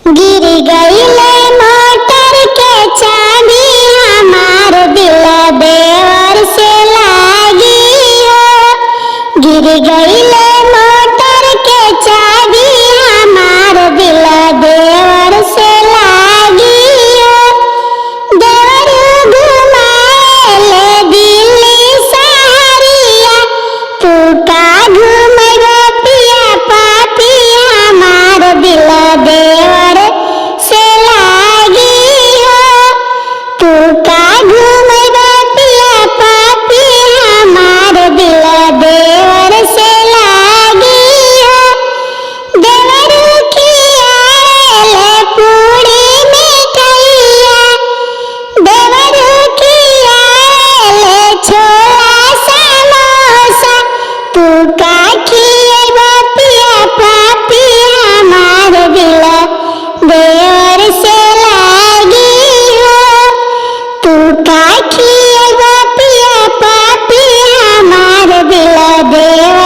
गिर गईले मोटर के चाबी हमार दिल देवर से लागी हो। गिर गईले मोटर के चाबी हमार दिल देवर से लागी हो। देवर घुमाएले दिल्ली सहरिया, तू का घुमैबो पिया पापी हमार दिल देवर से लागी हो। तू का घुमैबो पिया पापी हमार दिल देवर से लागी हो। देवर खियाएले पूरी मिठैया, देवर खियाएले छोला समोसा, तू का खियैबो पिया पापी हमार दिल देवर से लागी हो। तू का खियैबो पिया पापी हमार दिल देवर